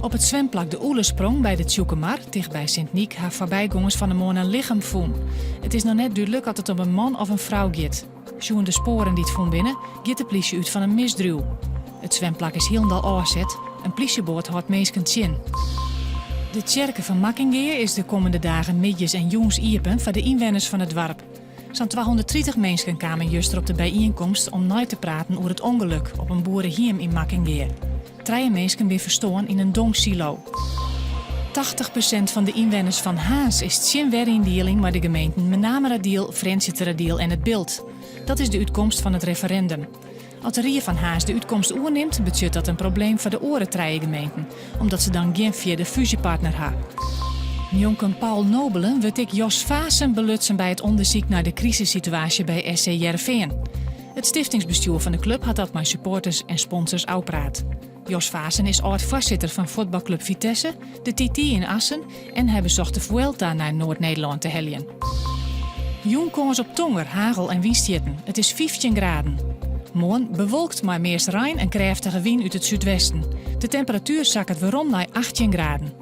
Op it swimplak De Oelesprong by de Tsjûkemar, tichtby Sint Nyk, ha foarbygongers fan 'e moarn in lichem fûn. It is noch net dúdlik oft it om in man of in frou giet. Sjoen de spoaren dy't fûn binne, giet de plysje út fan in misdriuw. It swimplak is hielendal ôfset, in plysjeboat hâldt minsken tsjin. De tsjerke fan Makkingea is de kommende dagen middeis en jûns iepen foar de ynwenners fan it doarp. Sa'n 230 minsken kamen juster op de byienkomst om nei te praten oer it ûngelok op in boerehiem yn Makkingea. Trije minsken binne ferstoarn yn in dongsilo. 80% fan de ynwenners fan Harns is tsjin weryndieling mei de gemeenten Menameradiel, Frjentsjerteradiel en It Bilt. Dat is de útkomst fan it referindum. As de rie fan Harns de útkomst oernimt, betsjut dat in probleem foar de oare trije gemeenten, omdat se dan gjin fjirde fúzjepartner ha. Njonken Paul Nobelen wurdt ek Jos Vaessen belutsen by it ûndersyk nei de krisissituaasje by SC Hearrenfean. It stiftingsbestjoer fan de klup hat dat mei supporters en sponsors ôfpraat. Jos Vaessen is âld-foarsitter fan fuotbalklup Vitesse, de TT yn Assen en hy besocht de Vuelta nei Noard-Nederlân te heljen. Jûn kâns op tonger, hagel en wynstjitten. It is 15 graden. Moarn bewolkt mei meast rein en krêftige wyn út it súdwesten. De temperatuer sakket werom nei 18 graden.